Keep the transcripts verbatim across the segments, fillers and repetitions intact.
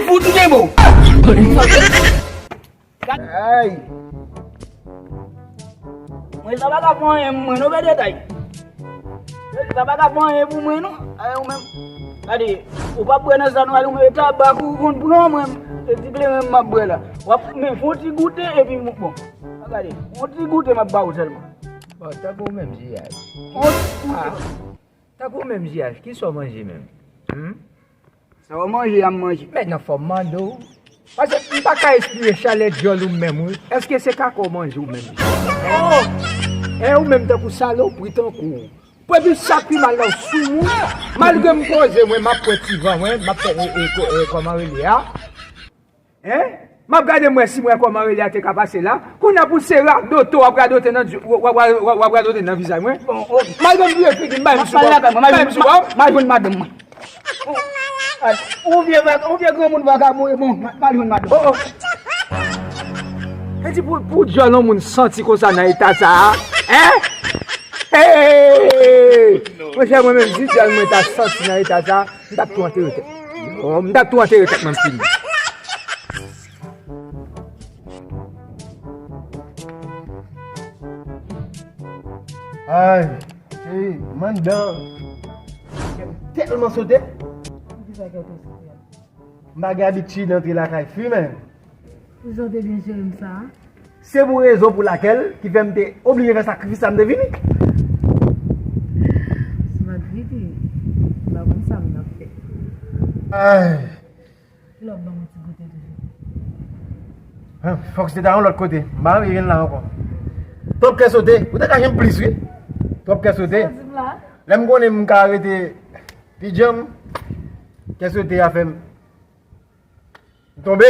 Fout m gen bon. Ay. Mwen sa pa ka fè anyen pou mwen non, gade detay. Sa pa ka fè anyen pou mwen non. Ay, ou menm. Gade, ou pa bwè nan sa non, ale ou menm tabak ou konn pran mwen. Se ti kleren m ap bwè la. W ap men fon ti goute epi bon. Gade, fon ti goute m ap ba ou sèlman. Bon, tankou ou menm, J H. Fon ti goute. Tankou ou menm, J H, kisa w manje menm? Hmm? Sa w manje, a m manje. Men nan fò m mande w. Paske m pa ka espire chalè dyòl ou menm, wi. Èske se kaka w manje ou menm? Oh! E ou menm tankou salopri tankou w. Pwodui sa k pi mal la w sou mwen. Malgre m poze mwen, m ap pran ti van mwen, m ap fè, e, e, ko-, e, kòman rele a? Hein? M ap gade mwen si mwen kòman rele a te ka pase la. Kounye a pou se radote w ap radote nan, w, w, w, w, w ap radote nan vizaj mwen. Bon, ok. Malgre m vire figi m bay m sou bò. M ap pale lakay mwen, m al jwenn madanm mwen. Ou vye vag, ou vye granmoun vagabon e bon, m al jwenn madanm. Oh, oh. E di pou, pou dyòl yon moun santi konsa nan eta sa a? Hein? Hey! Monchè, mwen menm, si dyòl mwen ta santi nan eta sa a, m t ap tou antere tèt. Oh, m t ap tou antere tèt mwen fini. Ay, cheri, mandan. Kè m tèlman sote. Poukisa kè w te sote a? M pa gen abitid antre lakay fi, men. Pou jan w te byen jere m sa a? Se pou rezon pou lakèl ki fè m te oblije fè sakrifis sa m te vini. Si m pa t vini, m pa konn sa m t ap fè. Ay. Lè w ap ban m yon ti goute toujou. Hen, fòk se ta yon lòt kote. M pa anvi vin la ankò. Twòp kè sote. Ou te ka jwenn plis, wi. Twòp kè sote. Sa w di m la? Lè m konnen m ka rete pi djanm, kè sote a fè m M tonbe.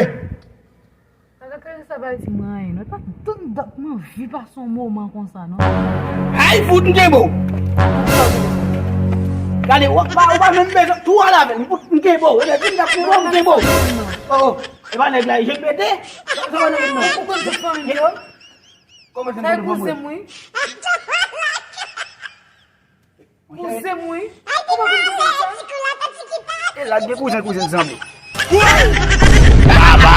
Sa ka klere sa bay ti mwen anyen non. E pa tout dat mwen anvi pase yon moman konsa non. Ay, fout m kenbe w. Gade, w pa, w pa menm bezwen tou al avè l. M fout m kenbe w. Epi m t ap pran w, m kenbe w. Oh, oh. E pa nèg la, je pete. Sa, sa pa nèg non. Ou konn tout fanmi m yo? Kòman se sa kouzen m wi. Kouzen m wi. Ou pa konn kouzen sa? E la gen kouzen, kouzen sanble. Baba!